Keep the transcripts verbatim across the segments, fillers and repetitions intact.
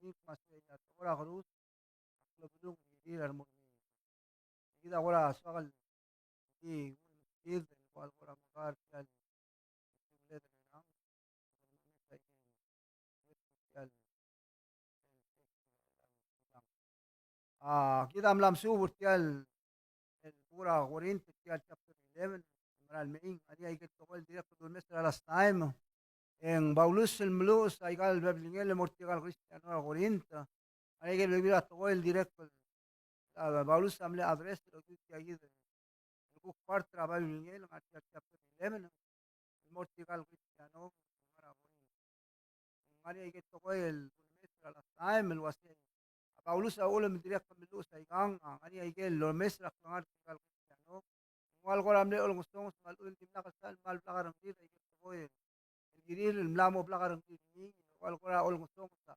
Dominic me a Seiya Tora Cruz, a klebelung er a Irrai el mo er ngii. Kid a kora soak el di nguu el meskid el kora mekar tia el A, kid a mla mesuub er tia el er a Korint, tia el chapter eleven, mera el mei, ng ngar er ngii a ikel tekoi el dirrek el domes er a last time. E ng Paulus el meluches a ikal babilngel el mo er tirkal Kristiano er a Korint. Ng ngar er ngii a ikel bebil er a tekoi el dirrek el, a, Paulus a mle address el okiu tia kid el kuk part er a babilngel, ng ngar er tia el chapter eleven, el mo er tirkal Kristiano er a Korint. Ng ngar er ngii a ikel tekoi el domes er a last time el uasei a Paulus a uchul me ng dirrek el meluches a ikang, a, ng ngar er ngii a ikel domes er a klengar er tirkal Kristiano. Ng ua el kora mle olengesonges me a lechub e ng dimlak el sal kmal blak a rengrir a ikel tekoi el kirir el mla mo blak a rengrir er ngii, ng ua el kora olengesonges a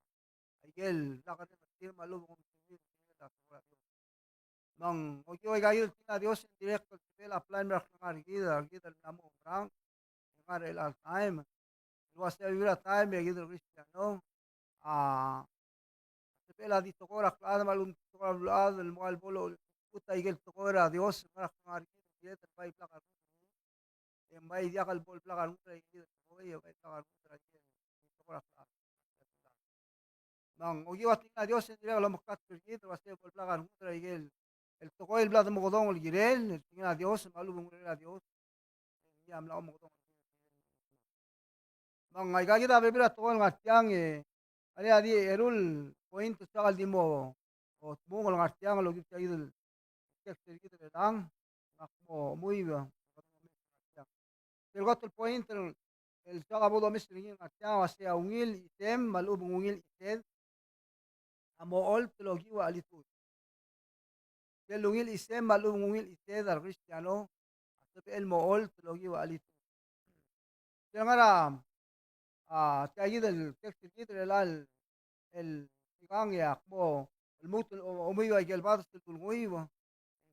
ikel blak a rengrir me a lechub e ng omesengir er a tekoi er a Dios. Me ng okiu a ikakid el tekingel a Dios e ng dirrek el sebechel a plan er a klengar er kid, a kid el mla mo oumerang, el ngar er chelecha el taem. El uasei a bebil er a taem e a kid el Kristiano a sebechel a di tekoi er a klechad me a lechub e ng di tekoi er a beluulechad el mo ua el bo lolekoi a ikel tekoi er a Dios el ngar er a klengar er kid, el kired el bai blak a rengud er ngii, e ng bai diak el bo el blak a rengud er a ikel tekoi, e bai blak a rengud er a ikel tekoi er a klechad. Me ng okiu a tekingel a Dios e ng dirrek el omeklatk er kid el uasei bo el blak a rengud er a ikel, el tekoi el bla demekedong el kirel, el tekingel a Dios me a lechub e ng urerel a Dios. Ngii a mla omekedong. Me ng aika kid a bebil er a tekoi el ngar tiang e, a di eru el point el soak el di mo, o, dmung el ngar tiang el okiu tia kid el text er kid er chelechang, me ak mo, mo ibe. Sel kot el point el, el soak a bo domes er ngii el ngar tiang a uasei a ungil chisem me a lechub e ng ungil chised a mo ocholt el okiu a chelitud. Sel ungil chisem me a lechub e ng ungil chised a re Kristiano a sebechel mo ocholt el okiu a chelitud. Sel ngar er a, a, tia kid el text er kid er chelechang el, el ikang e ak mo lmuut el o-, omuiu a ikel bades el dulnguiu.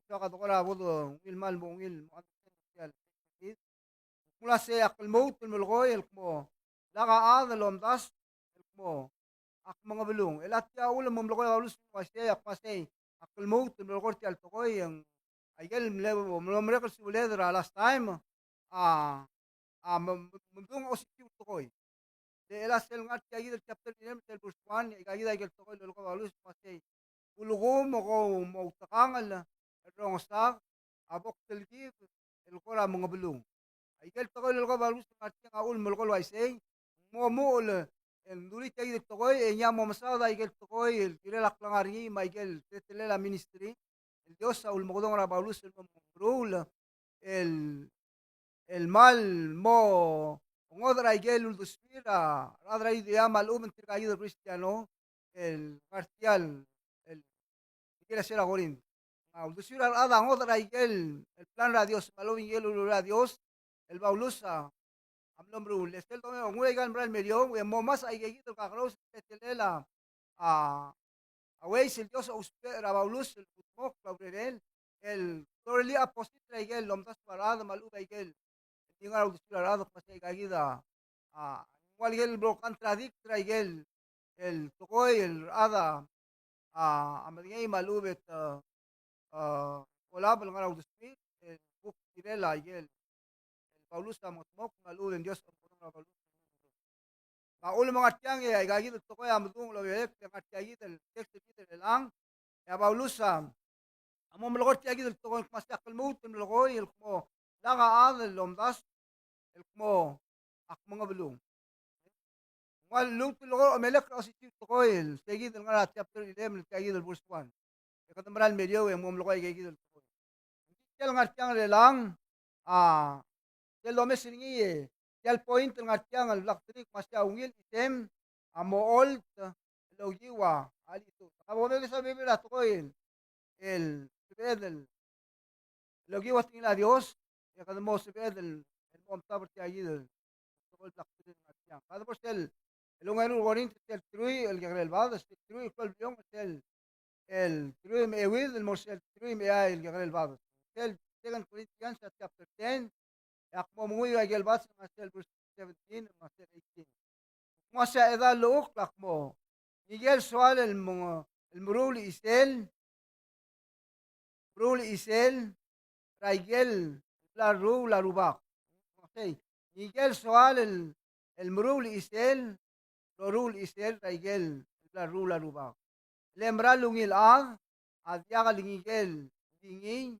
Soak a tekoi er a bo dungil el kmal mo ungil mo understand tia el text er kid. Ng uasei ak lmuut el melekoi el kmo, lak a chad el omdasu el kmo ak mengebelung. El a tia uchul me ng melekoi a Paulus el uasei, ak uasei, ak lmuut el melekoi er tia el tekoi e ng, a ikel mle, mlo merek el subeled er a last time, a, a, me, me, me medung a osisiu el tekoi. Le chelecha sel ngar tia kid el chapter eleven, sel verse one, e aika kid a ikel tekoi el lolekoi a Paulus el uasei, ulekum ko mo outekangel el rongesakl a bo ktelkib el kora mengebelung. Aike el tekoi el lolekoi a Paulus el ngar tiang a uchul me ng melekoi el uaisei, ng mo omuchel el dulii tia kid el tekoi, e ngii a mo mesaod a ikel tekoi el kirel a klengar er ngii me a ikel teletelel a ministry el Dios a ulemekedong er a Paulus el mo meruul el, el kmal mo ngodech er a ikel uldesuir a rechad er a Judea me a lechub e ng tirka kid el Kristiano el ngar tia el, el ikelesia er a Korint. A uldesuir a rechad a ngodech er a ikel, el plan er a Dios me a lechub e ng ikel ureor er a Dios el Paulus a, a mlo meruul. E sel domes, ng ua ikal mera el meriou e mo masech aika kid el kakerous el teletelel a, a, a uaisei el Dios a ousbech er a Paulus el kudmokl a urerel el totally opposite er a ikel lomdasu a rechad me a lechub a ikel di ngar er a uldesuir a rechad, me sei aika kid a, a, ng ua ikel blo contradict er a ikel, el tekoi el rechad a, a, a medengei me a lechub e te, a, olab el ngar er a uldesuir, el kuk kirel a ikel, el Paulus a mengedmokl me a lechub e ng Dios a mengedmokl er a Paulus. Me a uchul me ng ngar tiang e aika kid el tekoi a medung el obelek, e ng ngar tia kid el text er kid er chelechang, e a Paulus a, a mo melekoi er tia kid el tekoi el kmo, uasei ak lmuut el melekoi el kmo, lak a chad el omdasu el kmo ak mengebelung. Ng ua lluut el leko omelekl er a osisiu el tekoi el sei kid el ngar er a chapter eleven el tia kid el verse one. E kede mera el meriou e mo melekoi aika kid el tekoi. Tia el ngar tiang er chelechang, a, tia el domes er ngii e, tia el point el ngar tiang el bla kderii el kmo uasei a ungil chisem a mo ocholt el okiu a chelitud. Ak bo domes a bebil er a tekoi el, el sebeched el okiu a tekingel a Dios, e kede mo sebeched el, el mo omtab er tia kid el tekoi el bla kderii el ngar tiang. Kede bo er sel, el ongeru el Korint, sel teruich el kekerei el bades, sel teruich el klou el bliongel, sel el teruich me a euid el mo er sel teruich me a eai el kekerei el bades. Sel Second Corinthians chapter ten, e ak mo menguiu a ikel bades el ngar sel verse seventeen me a sel eighteen. Kmo uasei a chedal llechukl a kmo, ngikel soal el meng-, el meruul chisel, meruul chisel er a ikel bla leruul a Rubak. Uasei, ngikel soal el, el meruul chisel, loruul chisel er a ikel bla leruul a Rubak. Le mera el ungil chad a diak el ngikel di ngii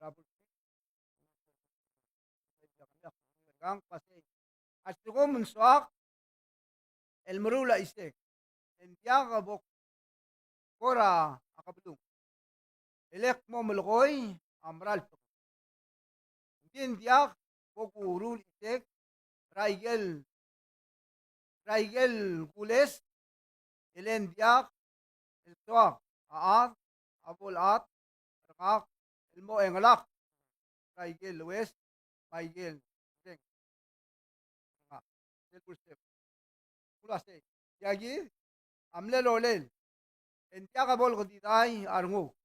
er a belkul. A lsekum ng soak el meruul a chisek, e ng diak bo kora kebelung, e le kmo melekoi a mera el tekoi. Ng di ng diak bo kuruul chisek er a ikel, er a ikel kules, e le ng diak el soak a chad a bo lechad er ngak el mo chengelakl er a ikel lues me a ikel reng. Ngak, el kurse. Kuk uasei, tia kid a mle rolel e ng diak a bo lekedidai a renguk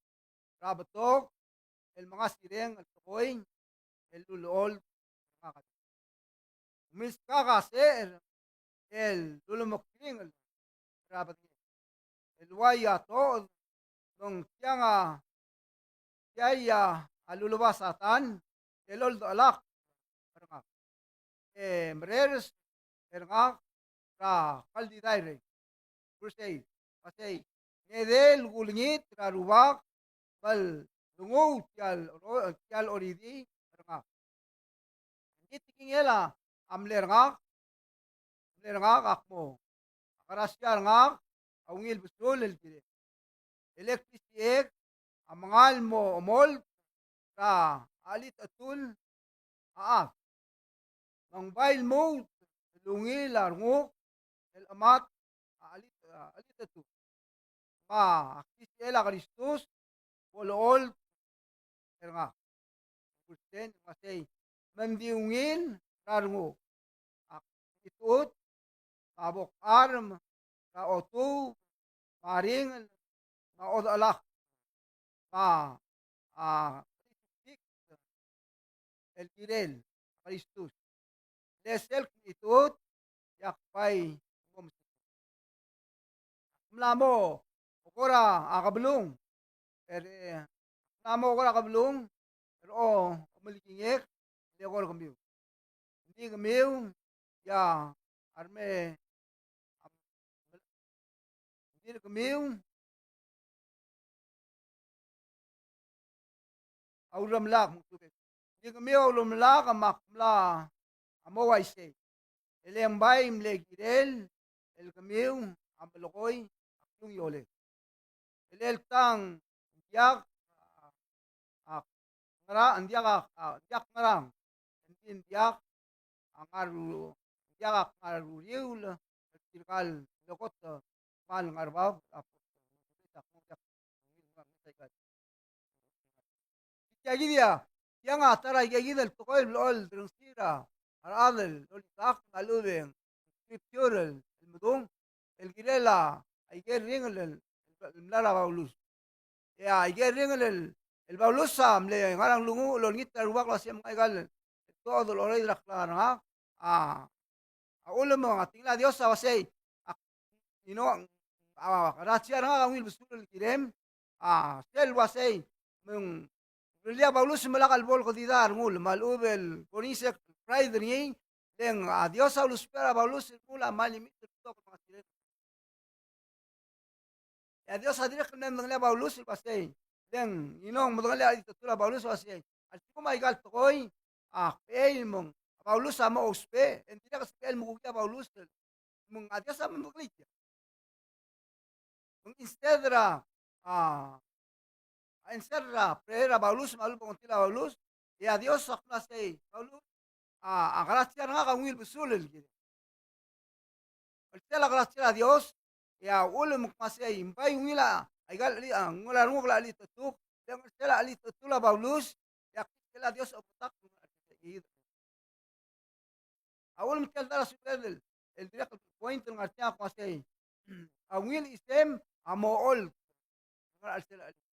er a betok el mengasireng el tekoi el lulecholt er ngak. Milskak a secher el lulemekringel er a bedengel el ua ia toched, me ng tiang a, tia a luleba Satan el oldechelakl er ngak, e mereres er ngak er a kldidai er a reng. Verse eight, uasei, ng edei el kulengit er a Rubak me lenguu tia el oro-, tia el oridii er ngak. Ng di tekingel a mle er ngak, mle er ngak a kmo, a krasia er ngak a ungil besul el kirel. E le klisichek a mengal mo omolt er a chelitechetul a chad. Me ng bai lmuut el ungil a renguk el chemat a chelit-, a chelitechetul. Me a klisichel a Kristus bo lecholt er ngak. Kurse ng uasei, me ng di ungil er a renguk a klisichel me a bo kcharm er a otuub me a ringel me a odechelakl me a, a, el kirel a Kristus. Le sel klisichel e ak bai mo mesuk. Ak mla mo kora a kebelung, e, ak mla mo kora a kebelung er a omelekingek el eko er kemiu. Ng di kemiu a remei, ng di kemiu a ulemelak, ng di kemiu a ulemelak me ak mla mo uaisei. E le ng bai mle kirel el kemiu a melekoi a klungiolek. E le tang ng diak a, a, ngera, ng diak a, a, ng diak ngerang. Ng di ng diak a ngar ru-, ng diak a ngar er a uriul er tirka el mlo kot el ngar er a bab. Tia kid a, tiang a ta er a ikakid el tekoi el blechoel el derengesir a rechad el olisechakl me a lechub e ng scripture el medung el kirel a ikel ringel el, el mla er a Paulus. E a ikel ringel el, el Paulus a mle ngar er a nglunguuch el olengit er a Rubak el uasei me ng aika el toched el oreor er a klengar er ngak a, a uchul me ng a tekingel a Dios a uasei, a, you know, a, a krasia er ngak a ungil besul el kirem, a, sel uasei me ng rullii a Paulus me lak el bo lekedidai a rengul me a lechub e ng ko er ngii se el pride er ngii, le ng a Dios a ulusbech er a Paulus el rengul a mle mechitechut el betok el mengasireng. E a Dios a dirrek el mle medengelii a Paulus el uasei, le ng, you know, medengelii a chelitechetul a Paulus el uasei, a lsekum aika el tekoi a kbechei me ng a Paulus a mo ousbech, e ng dirrek el sebechel el mekukii a Paulus, me ng a Dios a mo medengelii tia. Me ng instead er a, a, a instead er a prayer er a Paulus me a lechub e ng ongtil a Paulus, e a Dios a kmo sei, Paulus, a, a krasia er ngak a ungil besul el kirem. El sel a krasia er a Dios, e a uchul me ng kmo sei, ng bai ungil a, aika el, a, ungil a renguk el chelitechetuk, le ng sel a chelitechetul a Paulus, e a klisichel a Dios a obeketakl. A uchul me tia el ta er a subed el, el dirrek el point el ngar tiang a kmo sei, a ungil chisem a mo ocholt. Ngar er a chelsel a chelitechetuk.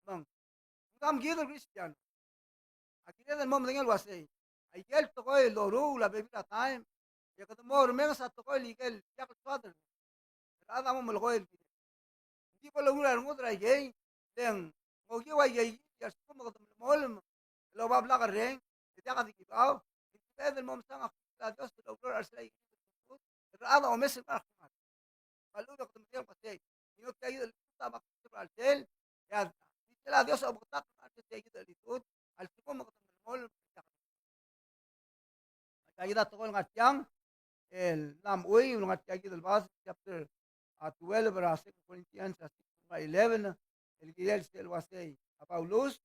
Me ng, ng kmo kid el Christian a kired el mo medengei el uasei, aike el tekoi el doruul a bebil er a taem, e kede mo remenges a tekoi el ikel diak el soad er a rechad a mo melekoi el kirem. Ng di bo lungil a rengud er aikei, le ng okiu aikei, e a lsekum kede melemolem el oba blak el reng, e diak di kibau, e ng sebeched el mo mesang a klisichel a Dios el oureor er a chelsel aikei el rechad a omes el ngar er a klengar. Me a lechub e kede medengei el kmo sei, e ng tia kid el chelitechut a mak er a chelsel, e a klisichel a Dios a obeketakl er a chelsel tia kid el chelitechut, a lsekum kede melemolem. Tia kid a tekoi el ngar tiang, el mla mchui, el ngar tia kid el verse, chapter, a, twelve, er a Second Corinthians, a, six, er a eleven, el kirel sel uasei, a Paulus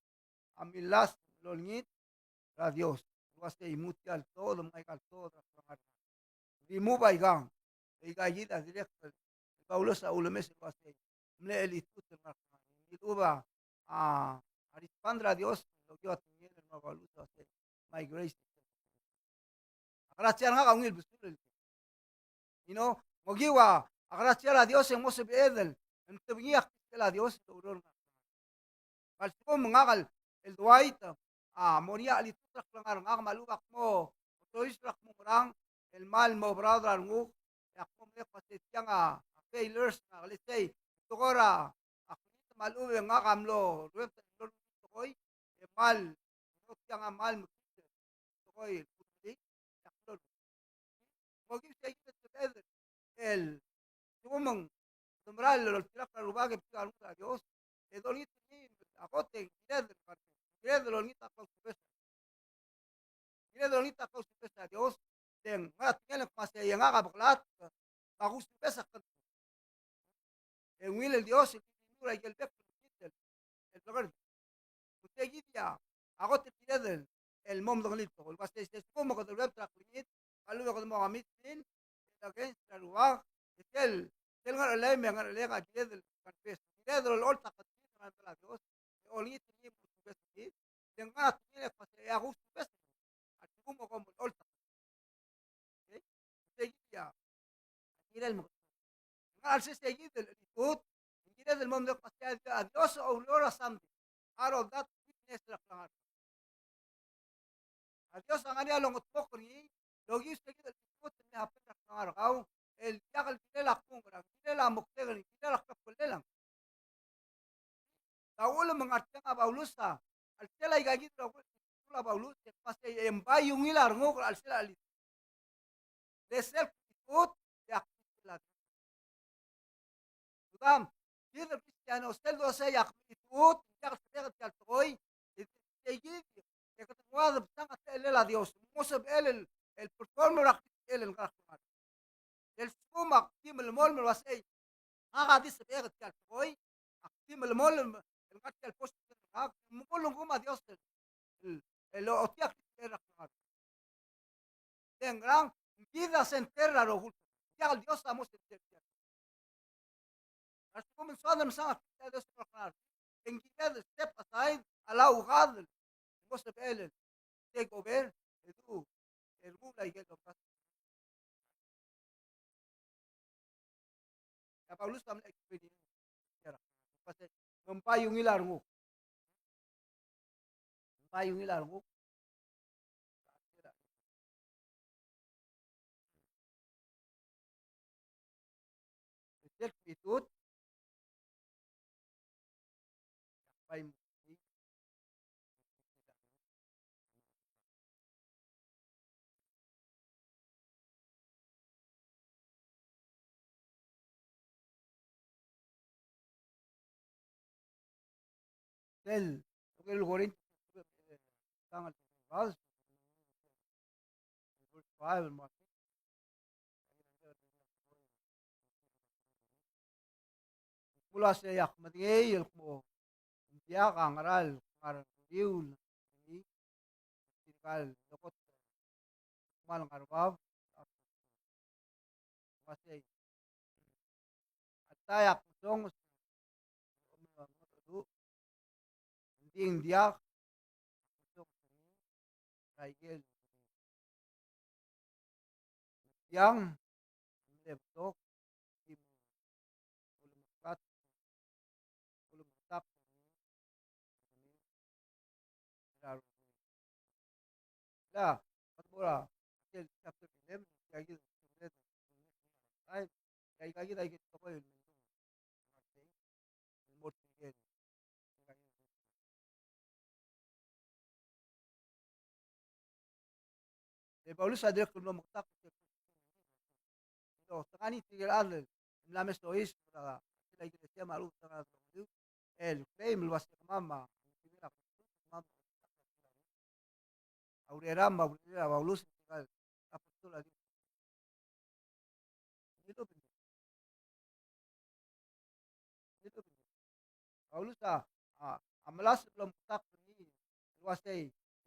a millasem el olengit er a Dios. el uasei mo tia el tuobed, me aika el tuobed er a klengar. Di mo bai kang, e aika kid a dirrek el Paulus a ulemes el uasei mle chelitut el ngar er a klengar. Di lechub a, a respond er a Dios el okiu a tekingel el mo er a Paulus el uasei, "My grace." A krasia er ngak a ungil besul el, you know, ng okiu a krasia er a Dios e ng mo sebeched el mtebengii a klisichel a Dios el oureor er ngak. Me a lsekum ngak el, el Dwight a mo er ngii a chelitut er a klengar er ngak me a lechub ak mo, mo choice er a kmo ngerang el kmal mo proud er a renguk, e ak mo medengei el uasei tiang a, a failures, a, let's say, tekoi er a, a, klengit me a lechub e ngak a mlo ruebet el mlo tekoi, e kmal, tiang a kmal mekngit el tekoi el kudengei, e ak mlo, mo okiu sei kid el sebeched el, lsekum ng, de meral el oltirakl er a Rubak e betik a rengud er a Dios, e dolengit er ngii a kot e ng kired el, kired el olengit a klausubes. Kired el olengit a klausubes er a Dios, e ng ngar er a tekingel el kmo sei e ngak a bekelatk, me a kusubes a kngtong. E ungil el Dios el di er a ikel bek el mekngit el, el blekerd. Me sei kid a kot el kired el, el mo medengelii el tekoi el uasei, se lsekum kede ruebet er a klengit, me a lechub e kede mo commit el against er a Rubak, e sel, sel ngerchelei me a ngerchelek a kired el confess. Kired el olecholt a kngtong er a Dios, e olengit er ngii el mo kusubes er kid, e ng ngar er a tekingel el kmo sei e a kusubes. A lsekum kom olecholt a, okay? Sei kid a kirel mo, ng ngar er a chelsel sei kid el chelitut, ng kired el mo medengei el kmo sei a Dios a oureor er a something out of that weakness er a klengar. A Dios a ngar er ngii a longetmokl er ngii el okiu sei kid el chelitut el mle happen er a klengar er kau, el diak el kirel a kmo ngerang, kirel a moktek, kirel a klebkellel a. A uchul me ng ngar tiang a Paulus a, a chelsel aika kid el rokui el chelitut er a Paulus, e kmo sei e ng bai ungil a renguk er a chelsel a chelitut. Le sel chelitut e ak chelitut. Sudam, kid el Kristiano, sel dosei e ak chelitut, e diak el sebechek tia el tekoi, e sei kid, e kede nguu a debsang a techellel a Dios, mo sebechel el, el perform er a klisichel el ngar er a klengar. El lsekum ak di melemolem el uasei, ngak a di sebechek tia el tekoi, ak di melemolem el ngar tia el position er ngak, me ng mo lengkum a Dios el, el, el ochotii a klisichel er a klengar. E ng ngerang, ng kid a center er a rokui el tekoi. Diak el Dios a mo center er tia el tekoi. A lsekum ng soad el mesang a klisichel a Dios el mo er a klengar, e ng kired el step aside, allow God el mo sebechel el take over, e du, e rengul a ikel omdasu. E a Paulus a mle experience er a, me ng bai ungil a renguk. Ng bai ungil a renguk. Sel chelitut, Sel, sel Korinto, verse five, me a, me a sei ak medengei el kmo ng diak a ngera el ngar er a uriul, tirka el kot el kmal ngar er a bab, me a sei, a ta e ak mesonges, ng di ng diak, ak mesonges er a ikel, tiang, ng mle betok, di mo ulemekat, ulemekat, er a rokui. La, kede mo er a, sel chapter eleven, tia kid, tia kid a ikel tekoi el, el mo er tirke el, e Paulus a dirrek el mlo meketakl el, el, te ngar er ngii tirke el chad el mla me soiseb er a, er a ikelesia me a lechub e te ngar er a, el claim el uasei kemam a, kemam a, a ureram me a urerel a Paulus, el apostol a Dios. Paulus a, a, a melasem el omketakl er ngii el uasei,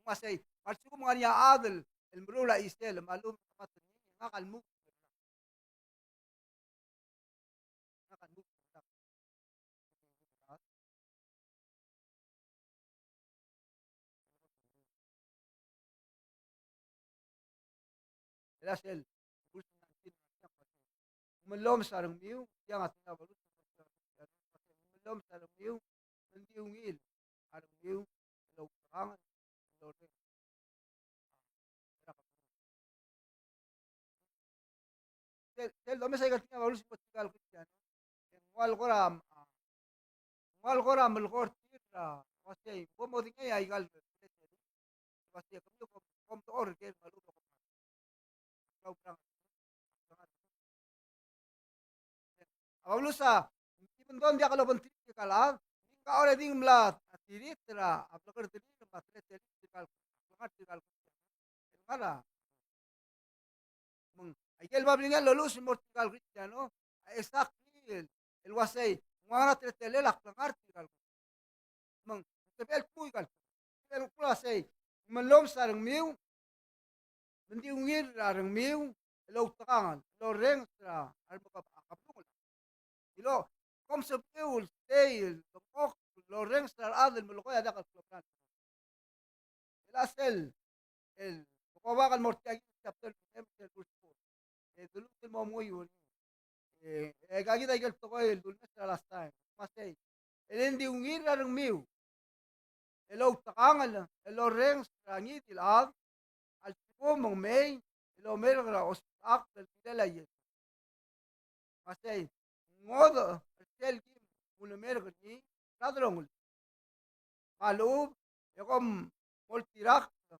Ng ua sei, me a lsekum ng ngar er ngii a chad el meruul a chisel me a lechub e ng kemat er ngii, e ngak a lmuut. Ngak a lmuut. Ng melomes a rengmiu, tiang a tekingel a Paulus, ng melomes a rengmiu, me ng di ungil a rengmiu el outekangel el orrenges. Sel, sel domes a ikal tekingel a Paulus el mo tekingel a Kristiano, e ng ua le kora, a, ng ua le kora melekoi er tir, a, ua sei, bo modengei a ikal, ua sei, kemiu kom, kom dechor er ker me a lechub e kom A Paulus a, even though ng diak lobengterir tirka el chad, ngii a already ng mla, a, osirir er a blekerdelir me a teletelir tirka el, klengar er tirka el Kristiano. El ngar er a, me ng, aike el babilngel el loluches el mo er tirka el Kristiano, a exactly el, el uasei, ng ua ngera teletelel a klengar er tirka el Kristiano. Me ng sebechel el kmo aika el, sebechel el kmo el uasei, me ng lomes a rengmiu, me ng di ungil er a rengmiu el outekangel el orrenges er a remekebesengel. Ilo, kom sebechiu el sei el dengchokl el orrenges er a rechad el melekoi a diak el klemerang. El a sel, el, ko bak el mo er tia el chapter el verse four. E duluut el mo menguiu, e, e aika kid a ikel tekoi el dulemes er a last time. Me sei, e le ng di ungil er a rengmiu el outekangel el orrenges er a ngii di el chad a lsekum ng mei el omerk er a osisechakl el kirel a Iesu. Me sei, ng ngodech er sel kim ulemerk er ngii er a delongeled. Me a lechub e kom oltirakl er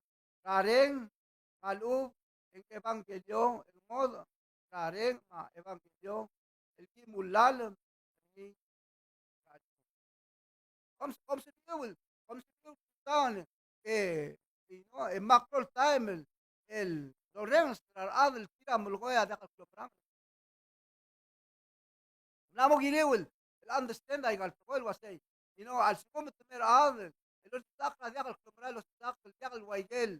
a reng, me a lechub e ng ebangkelio el ngodech er a reng me a ebangkelio el kim ulalem er ngii. Kom, kom sebechiu el, kom sebechiu el down, e, you know, e mle klou el taem el, el orrenges er a rechad el tir a melekoi a diak el klemerang. Ng mla mo kiriu el, el understand aika el tekoi el uasei, you know, a lsekum e te mei er a chad el osisechakl a diak el klemerang, el osisechakl el diak el ua ikel,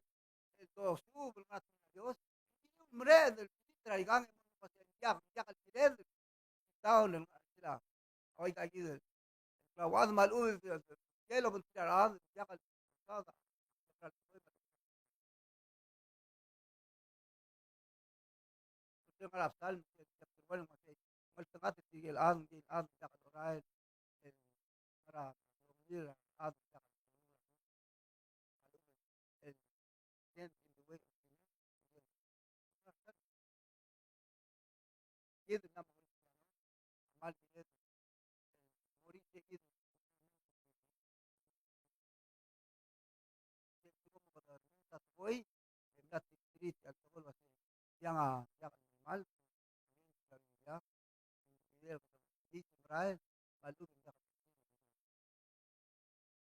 el dosuub el ngar er a Dios, ng kiriu el mereched el kid er aikang e mo uasei, ng diak, ng diak el kired el down el ngar er a, a ua aika kid el klauchad me a lechub e ng diak el obengterir a rechad, ng diak el, ngar er a Psalm, ngeltengat er tirke el chad, ngike el chad el diak lorael, e ngar er a, el chad el diak, el stand in the way of sinners. Kid el mla mo Kristiano a kmal kired el mo er ngii, kid el, kid el tekoi, e mla treat er a tekoi el uasei, tiang a, tiang a kmal, tiang a, tiang a, e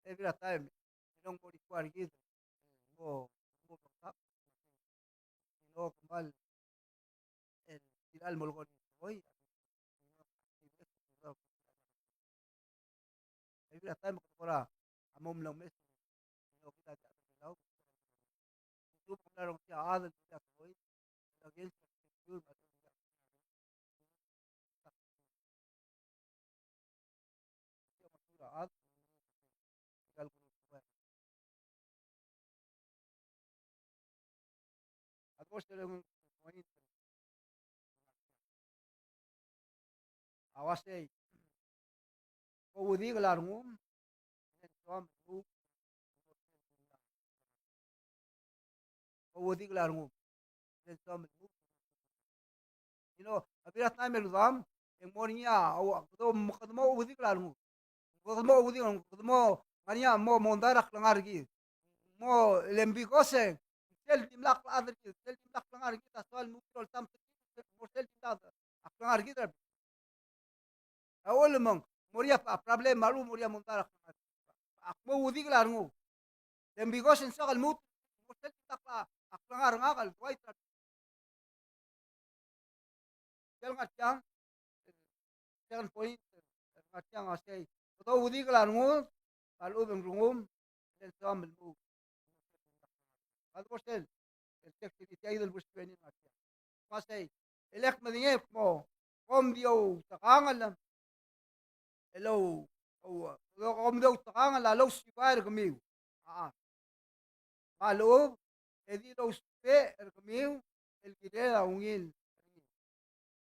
bebil er a taem e ng mo require er kid el mo, mo, mo, mo, mo kmal el, el, el mo lekoi, e bebil er a taem e kora a mo mlo mes, e kid a diak el, a uasei, ko udikel a rengum, e ng soam el move. Ko udikel a rengum, e ng soam el move. You know, a bebil er a taem el rudam, e ng mo er ngii a, a, kede mo, kede mo udikel a rengum. Kede mo udikel, kede mo, ngar er ngii a mo, mondai er a klengar er kid. Mo, le ng because e ng sel dimlak el chad er kid, sel dimlak el klengar er kid a soal el move er a oltam er kid, mo sel dimlak a klengar er kid er a A uchul me ng mo er ngii a problem me a lechub e mo er ngii a mondai er a klengar. Ak mo udikel a renguk. Ng because ng soak el lmuut, mo sel dimlak a klengar er ngak el Dwight. Sel ngar tiang, second point, ngar tiang a sei, kede udikel a renguk, me a lechub e ng rengum, e ng soam el lmuut. Kede bo sel, el text el tia el verse twenty ngar tiang. Me sei, e le ak medengei el kmo, kom di outekangel, el ou, ou, kom di outekangel a lousibai er kemiu. A, a. Me a lechub, e di lousbech er kemiu, el kirel a ungil.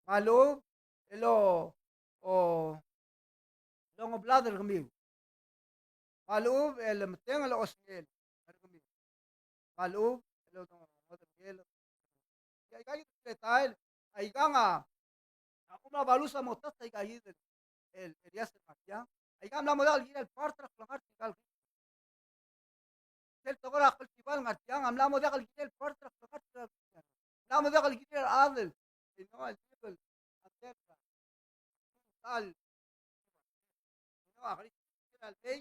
Me a lechub, el o, o, longeblad er kemiu. Me a lechub, el metengel a osengel er kemiu. Me a lechub, el o, o, o, aikang a, a, kmal values a mo touch aikang el, el, el areas el ngar tiang. Aikang a mla mo diak el kirel part er a klengar er tirka el Sel tekoi er a klsibai el ngar tiang a mla mo diak el kirel part er a klengar er tirka el Kristiano. Mla mo diak el kirel a chad el, you know, el, el, el, el, you know, a Kristiano el mei,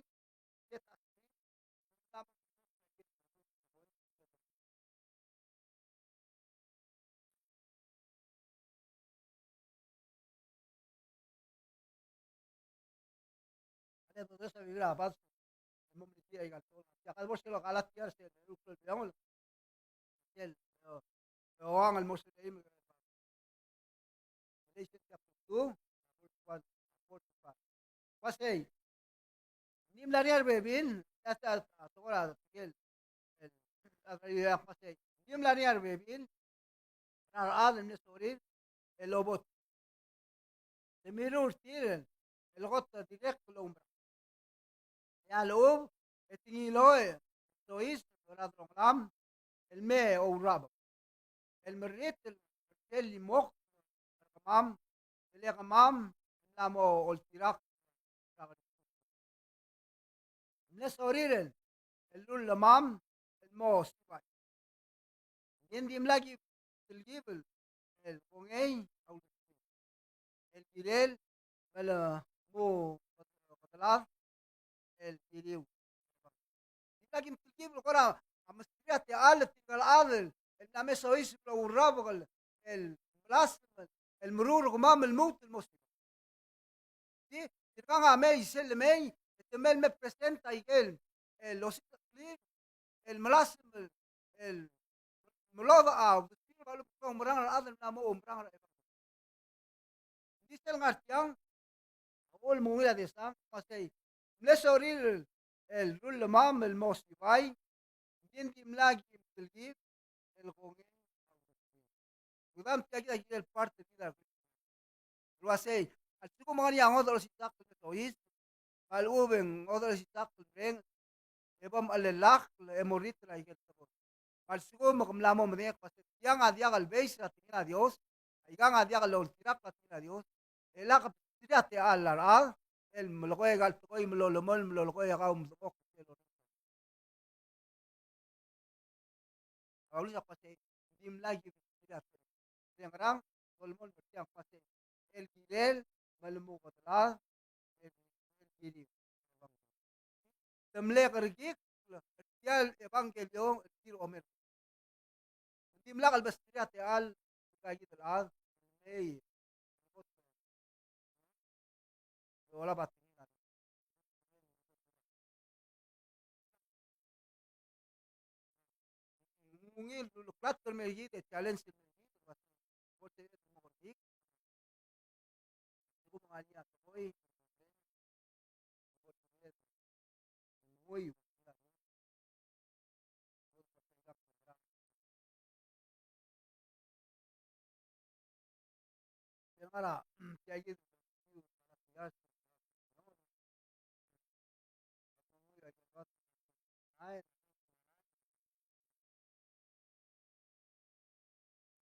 Tia kede bo se el Galatia, sel, sel, e, e, ua ng mo se el Galatians chapter two, verse one, verse five. Uasei, ng di mla er ngii a rebebil, a, a, a, tekoi er a, el, el, a, uasei, ng di mla er ngii a rebebil er a rechad el mle sorir el obot. Te mirruul er tir el kot dirrek el oumerang. E a lechub e te ngilai el soiseb er a delongelam el me ourabek el merritel er sel limokl er kemam, e le kemam el mla mo oltirakl er a Kristus. Ng mle sorir el, el rullemam el mo sibai. Ng di mla ki telkib el kongei a uldesuir el kirel me le mo kedelad el kiriu. Ng di mla ki telkib el kora mesterir a techall el tirka el chad el mla me soiseb el ourabek el, el melasem el meruul er kemam el lmuut el mo sibai. Di, tirkang a mei, sel lemei, e te mei el me present a ikel, el osisecheklii, el melasem, el, el melodech a uldesuir me a lechub e ng oumerang er a rechad el mla mo oumerang er a ebangkelio. Ng di sel ngar tiang, a uchul me ng ungil a desang, uasei, ng mle sorir el rullemam el mo sibai, ng di ng di mla ki telkib el kongei. Kudam tia kid a kirel part er kid a el uasei, a lsekum e ng ngar er ngii a ngodech el osisechakl el soiseb, me a lechub e ng ngodech el osisechakl el mereng, e bo mchelellakl e morritel a ikel tekoi. Me a lsekum e ke mla mo medengei el uasei tiang a diak el base er a tekingel a Dios, aikang a diak el oltirakl er a tekingel a Dios, e lak mesterir a techall a rechad el melekoi aika el tekoi me lolemolem, me lolekoi a kau medechokl. A Paulus a kmo sei, ng di mla ki mesterir a tekoi. Ng ngerang, lolemolem er tiang, kmo sei, el kirel me le mo kedelad el, el kiriu. Te mle kerekikl er tia el ebangkelio el tir omer. Ng dimlak el mesterir a techall er aika kid el chad el mei el olab a tekingel a Dios. Ng ungil el uleklatk el mei er kid e challenge el mei er kid, el uasei, bo lsekum e te mo kerekikl, lsekum e ng ngar er ngii a tekoi,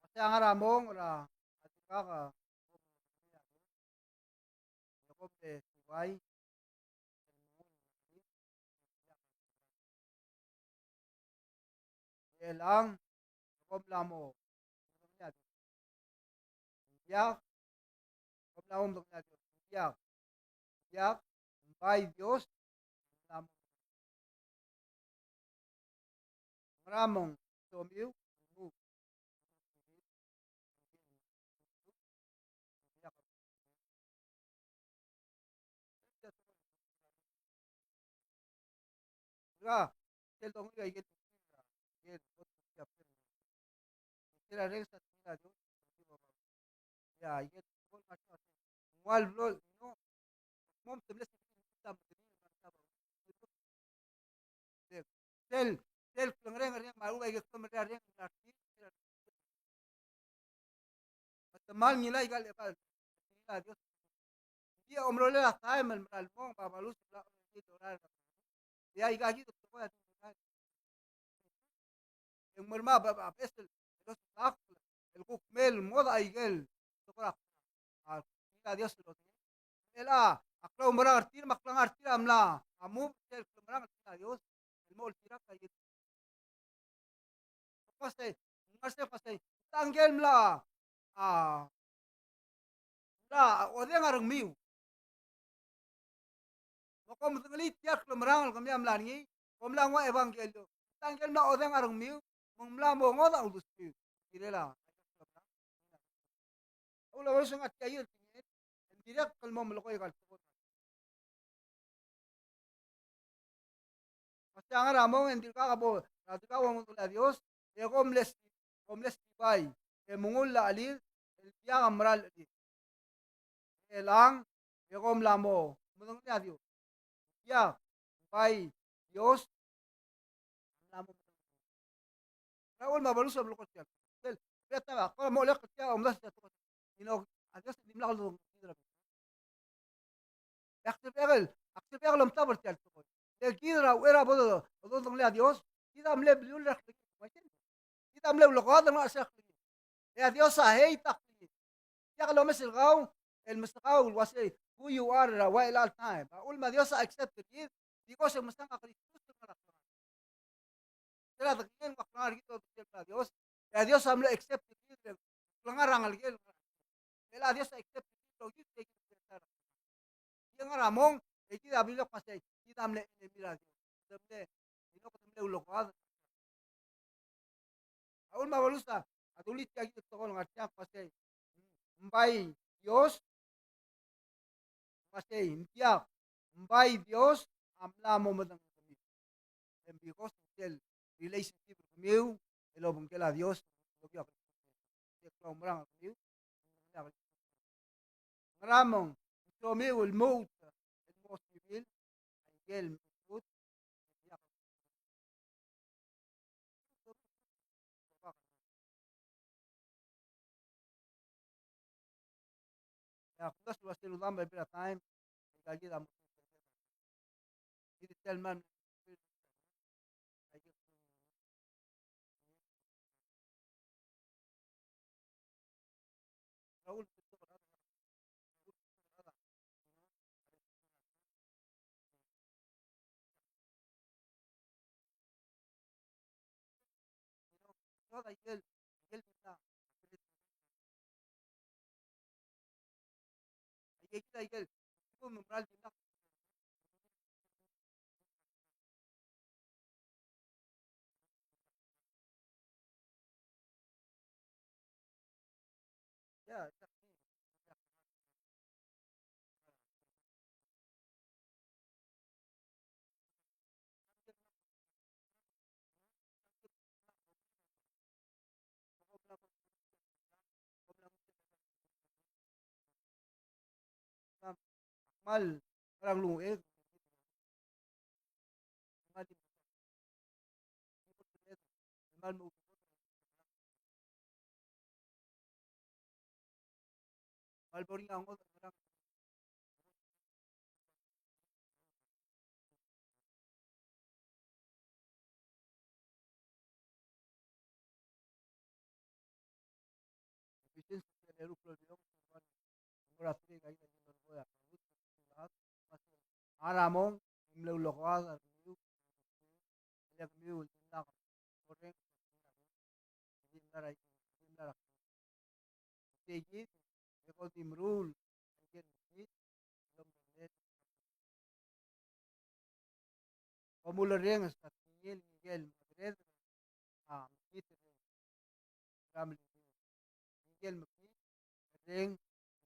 Uasei a ngar er a mong er a, a dirkak a, e kom mle sibai. Elechang, e kom mla mo, ng diak, kom mla mo, ng diak, ng diak, ng bai Dios, ng mla mo. Ngera me ng somiu, ng move. Ia, sel dongiu a ikel, ikel, ikel a reng sa tia Dios, ia, ikel, ng ua el blo, no, mo te mle sel, sel, sel klengereng, reng, me a lechub a ikel klengereng, reng, me te kmal ngilai aika el, aika el, aika el Dios. Ng di omerolel a taem el mera el mong, me a Paulus a mla, e aika kid a tekoi a di, e ng mera me a, a, a beches el, el osisechakl el kuk mei el mo er a ikel tekoi er a, a, a Dios el, el a, a klaumerang er tir, me a klengar er tir a mla, a move er sel klaumerang er a Dios el mo oltirakl a ikel. Kmo sei, ng ngar sei, kmo sei, ng di ngike el mla, a, mla odeng a rengmiu. Mo Kom medengelii tia el klemerang el kemiu a mla er ngii, kom mla nguu a ebangkelio. Tia el mla odeng a rengmiu, me ng mla mo ngodech a uldesuiu. Kirel a Paul a uase ng ngar tia el tekingel, e ng dirrek el mo melekoi aika el tekoi. Me se a ngar er a mong e ng dirkak bo, a dirkak bo mengedecheduch a Dios, e kom mle, kom mle stibai, e mengull a chelir, el diak a mera el chelir. Elechang, e kom mla mo medengelii a Dios. Diak, bai, Dios, mla mo Raul me a Paulus a mlo kot tia el tekoi. Tia el, tia el, kora mo olek tia el omdasu tia el tekoi. You know, a Dios a dimlak lodengei er a, ak sebechek el, ak sebechek el omtab er tia el tekoi. E kid er a uchei er a bo dodengelii a Dios, kid a mle bliul er a klengit. Kid a mle ulekoad el ngar er sel klengit. E a Dios a hate a klengit. Diak lomes er kau el meskau el uasei who you are er a ua el all time. A uchul me a Dios a accept er kid because e ng mestang a Kristus el ngar er a klengar. Tia el dekengei el ngar er a kid el Dios. E a Dios a mlo accept er kid el klengar er a ngelekel. E a Dios a accept er kid el ouchais er kid el ngar er a klengar. Ng ngar er a mong, e kid a bilok uasei, kid a mle enemy er a Dios. Kede mle, you know, kede mle ulekoad. A uchul me a Paulus a dulii tia kid el tekoi el ngar tiang el uasei, ng bai Dios, uasei, ng diak, ng bai Dios a mla mo medengelkemiu. E ng because ng sel relationship er kemiu el obengkel a Dios, el okiu a Kristus. Sel klaumerang er kemiu, ngera mong, ng somiu el lmuut el mo sibil a ikel mechut. Ia, kumdasu el uasei rudam, a bit of time, aika kid a mo, kid a tell man, Raul, Kmal, kmal, kmal boring a ngodech. Ngar er a mong, ng mle ulekoad a rengmiu, e le kemiu el dimlak, koreng, dimlak, dimlak. Sei kid, e ko di meruul a ikel mekngit el omerellel. Kom ulerrenges a tekingel ngikel mekedred a mekngit el reng. Ngikel mekngit el reng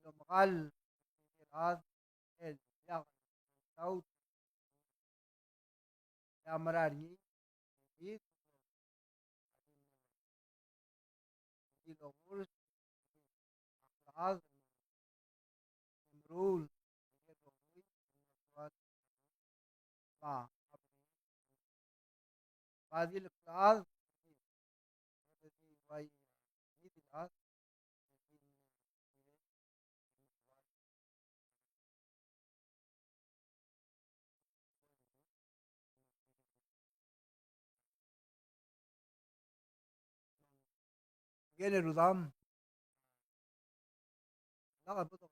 el omekall a tekingel a chad el diak el taut. E a mera er ngii, e kid a di longurs a klechad el meruul a ikel rokui el mle soad me a belief. Me a di le klechad e di uai ngii di el chad e di Again, e rudam. Lak a betok.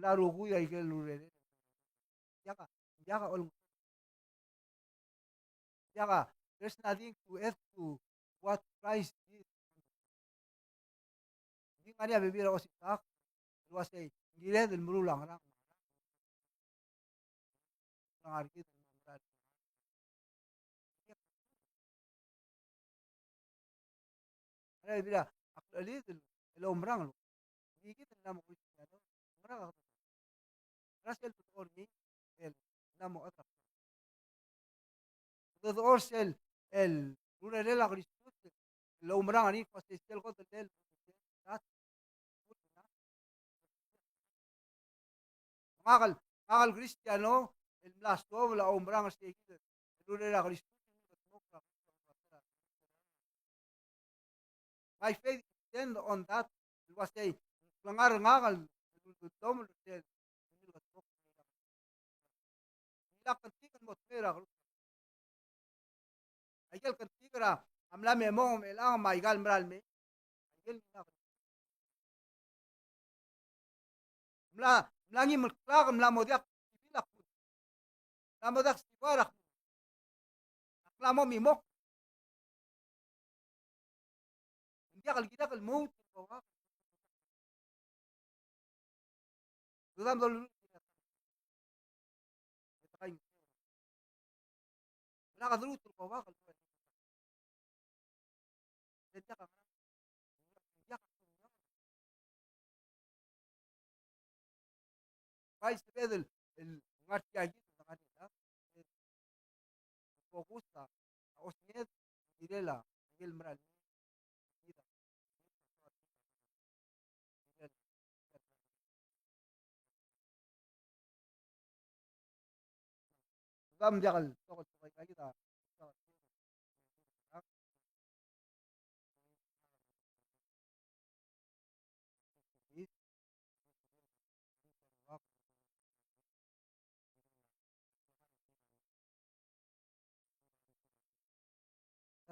Mla rokui a ikel urerel. Diak a, diak a ol, diak a, there's nothing to add to what Christ did. Ng di ngar er ngii a bebil er a osisechakl el uasei, ng kired el meruul a ngerang. Ngerang er kid el mo mera el Ngar er a bebil a klechiid el oumerang el, ng di kid el mla mo Kristiano, ngerang a, ngerang sel bedechor er ngii el mla mo chad er a, bedechor sel el urerel a Kristus el oumerang er ngii el uasei sel kot el, ngak el, ngak el Kristiano el mla suobel a oumerang er sei kid el urerel a Kristus. My faith stand on that. El uasei, klengar er ngak el, el, el, el, el, Ngilai a kngtik el mo tmei er a keruk. Aikel kngtik er a mla me mong me chelechang me aika el mera el mei. Aikel ngilai a kngtik. Mla, mla ngii me ng klak, mla mo diak sibil a kmo, mla mo diak sibil a kmo, ak mla mo mimok. Ng diak el kired el lmuut el ko ua. Rudam dolu. Mla ka durut el ko ua. Bai sebeched el ngar tia kid, ngar tia kid, el focus a, a osenged, kirel a, kirel mera el, Dam diak el,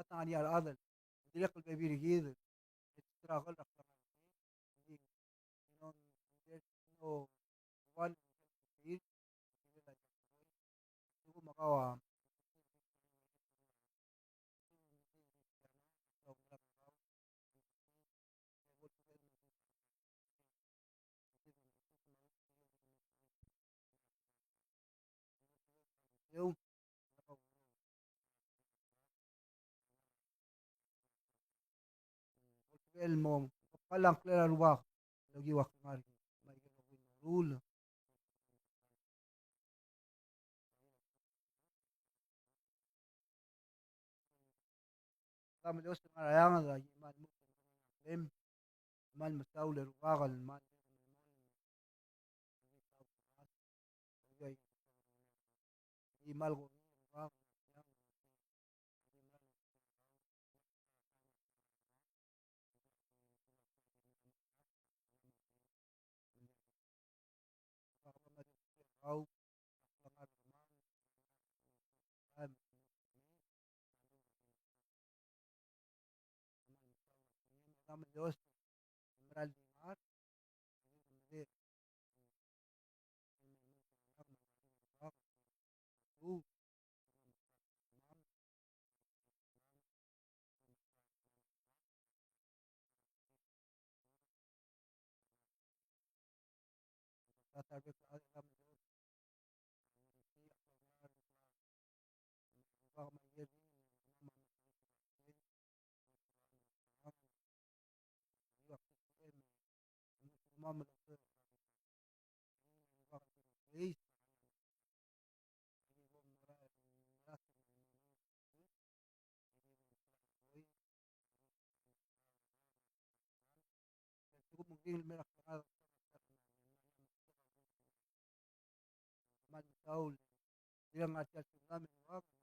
Tang a rechad el dirrek el bebil er kid el struggle er a klengar er kid. Ng di, you know, there's no one who can compete. Ng di, like, ng di kuk me kau a el mo kmal a ngklel a Rubak el okiu a klengar er kid me aike el rokui el meruul. Dam el osenged er a eanged a ki kmal mo klem, kmal mesaul e Rubak el kmal taul, e ng ngar tia el sengkio me ng ua